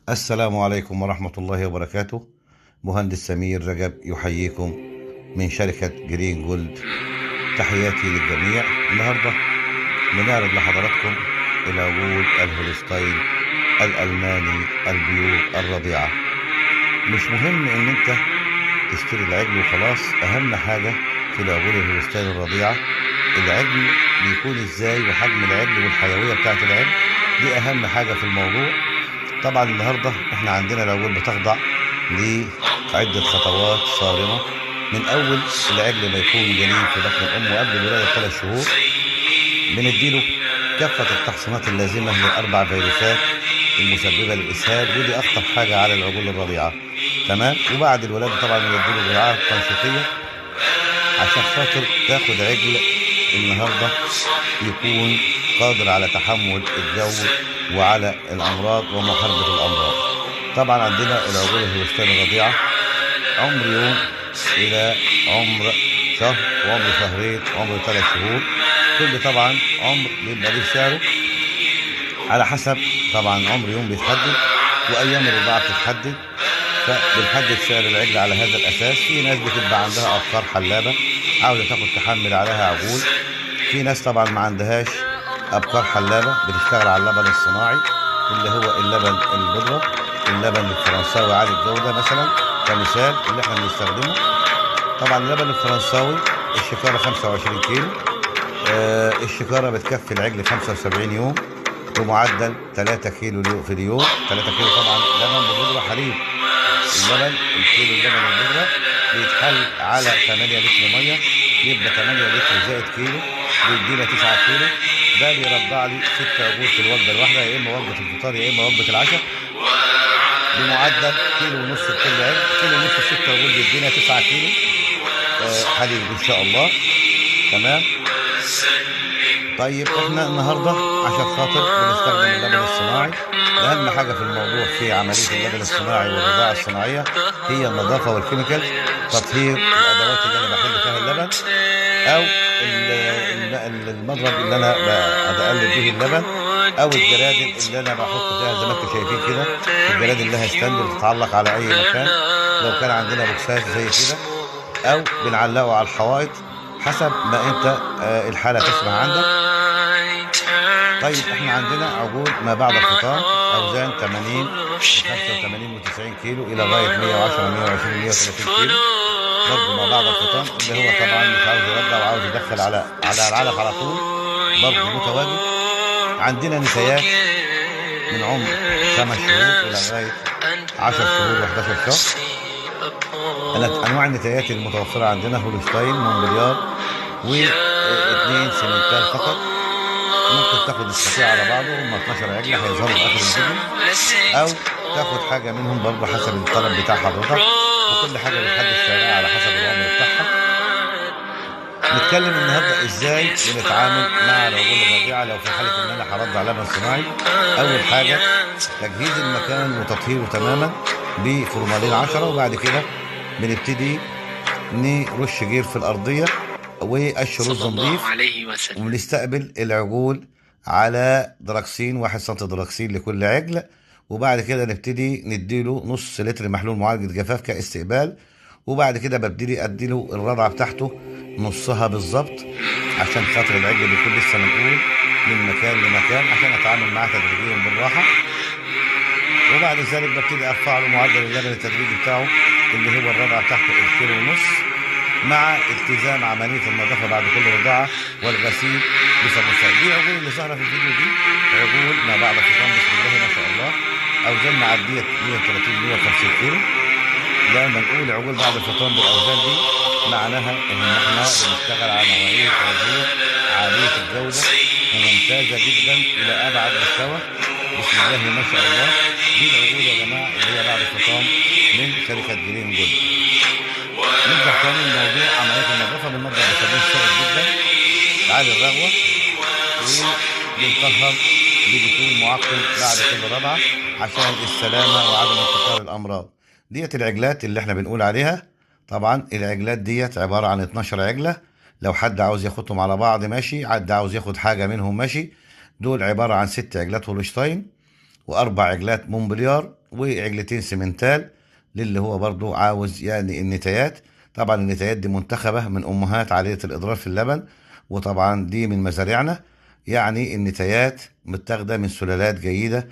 السلام عليكم ورحمة الله وبركاته. مهندس سمير رجب يحييكم من شركة جرين جولد. تحياتي للجميع. النهاردة بنعرض لحضراتكم العجول الهولشتاين الألماني ال pure الرضيعة. مش مهم ان انت تشتري العجل وخلاص، اهم حاجة في العجول الهولشتاين الرضيعة العجل بيكون ازاي، وحجم العجل والحيوية بتاعت العجل، دي اهم حاجة في الموضوع. طبعا النهاردة احنا عندنا العجول بتخضع لعدة خطوات صارمة، من اول العجل ما يكون جنين في بطن الام وقبل الولادة ب3 شهور بنديله كافة التحصينات اللازمة للأربع فيروسات المسببة للإسهال، ودي أخطر حاجة على العجول الرضيعة. تمام. وبعد الولادة طبعا بنديله جرعات تنشيطية عشان خاطر تاخد عجل النهاردة يكون قادر على تحمل الجو وعلى الأمراض ومحاربة الأمراض. طبعا عندنا العجول الهولشتاين الرضيعة عمر يوم إلى عمر شهر، وعمر شهرين، وعمر 3 شهور. كل طبعا عمر بيبقى ليه سعره على حسب، طبعا عمر يوم بيتحدد وايام الرضاعة بتتحدد، فبنحدد سعر العجل على هذا الاساس. في ناس بتبقى عندها ابقار حلابه عاوزه تاخد تحمل عليها عجول، في ناس طبعا ما عندهاش ابقار حلابه بتشتغل على اللبن الصناعي اللي هو اللبن البودره، اللبن الفرنساوي عالي الجودة مثلا كمثال اللي احنا بنستخدمه. طبعا اللبن الفرنساوي الشكاره 25 كيلو، الشكاره بتكفي العجل 75 يوم بمعدل 3 كيلو في اليوم. 3 كيلو طبعا لبن ببودره حليب. اللبن الكيلو اللبن البودره بيتحل على 8 لتر مية، يبقى 8 لتر زائد كيلو بيدينا 9 كيلو. ده بيرضع لي 6 عجول في الوجبة الواحدة، يا اما وجبة الفطار يا اما وجبة العشاء، بمعدل كيلو ونص لكل عجل. كيلو ونص في 6 عجول بيدينا 9 كيلو حليب ان شاء الله. تمام. طيب احنا النهارده عشان خاطر بنستخدم اللبن الصناعي، اهم حاجة في الموضوع في عملية اللبن الصناعي والرضاعه الصناعية هي النظافة وال chemical، تطهير الادوات اللي انا بحل فيها اللبن، او المضرب اللي انا بقلب به اللبن، او الجرادل اللي انا بحط فيها زي ما انتم شايفين كده. الجرادل لها stand بتتعلق على اي مكان، لو كان عندنا بوكسات زي كده، او بنعلقه على الحوائط حسب ما انت الحالة تسمح عندك. طيب احنا عندنا عجول ما بعد الفطام اوزان 80 و85 و90 كيلو الى غاية 110 120 130 كيلو، برضه ما بعد الفطام اللي هو طبعا مش عاوز يرضع وعاوز يدخل على العلف على طول، برضه متواجد. عندنا نسايات من عمر 5 شهور الى غاية 10 شهور و11 شهر. انواع النتايات المتوفرة عندنا هولشتاين مونبليار و2 سيمنتال فقط. ممكن تاخد القطيع على بعضه، هم 12 عجله هيظهروا في اخر الفيديو، او تاخد حاجة منهم برضه حسب الطلب بتاع حضرتك، وكل حاجة بتحدد سعرها على حسب العمر بتاعها. نتكلم النهارده ازاي بنتعامل مع العجول الرضيعة لو في حاله ان انا هرضع لبن صناعي. اول حاجة تجهيز المكان وتطهيره تماما بفورمالين 10، وبعد كده بنبتدي نرش جير في الارضية وقش رز نظيف، وبنستقبل العجول على دراكسين 1 سم دراكسين لكل عجل. وبعد كده نبتدي نديله نص لتر محلول معالجة جفاف كاستقبال، وبعد كده ببتدي اديله الرضعه بتاعته نصها بالظبط عشان خاطر العجل بيكون لسه منقول من مكان لمكان عشان اتعامل معاه تدريجيا بالراحة. وبعد ذلك ببتدي ارفع له معدل اللبن التدريجي بتاعه اللي هو الرضعه بتاعته الكيلو ونص، مع التزام عملية النظافة بعد كل رضاعه والغسيل بصابون سائل. دي عجول اللي ظاهره في الفيديو، دي عجول ما بعد الفطام بسم الله ما شاء الله، اوزان معدية 130 150 كيلو. لما نقول عجول بعد الفطام بالاوزان دي معناها ان احنا بنشتغل على نوعية عجول عالية الجودة وممتازة جدا الى ابعد مستوى بسم الله ما شاء الله. دي العجول يا جماعة اللي هي بعد الفطام من شركة جرين جولد. نرجع تاني لموضوع عملية النظافة. بننضف بصابون سائل جدا عالي الرغوه، وبنطهر بديتول معقم بعد كل رضعه عشان السلامة وعدم انتشار الامراض. ديت العجلات اللي احنا بنقول عليها. طبعا العجلات ديت عبارة عن 12 عجله، لو حد عاوز ياخدهم على بعض ماشي، حد عاوز ياخد حاجة منهم ماشي. دول عبارة عن 6 عجلات هولشتاين واربع عجلات مونبليار وعجلتين سمنتال للي هو برضو عاوز يعني النتايات. طبعا النتايات دي منتخبة من امهات عالية الاضرار في اللبن، وطبعا دي من مزارعنا، يعني النتايات متاخده من سلالات جيدة.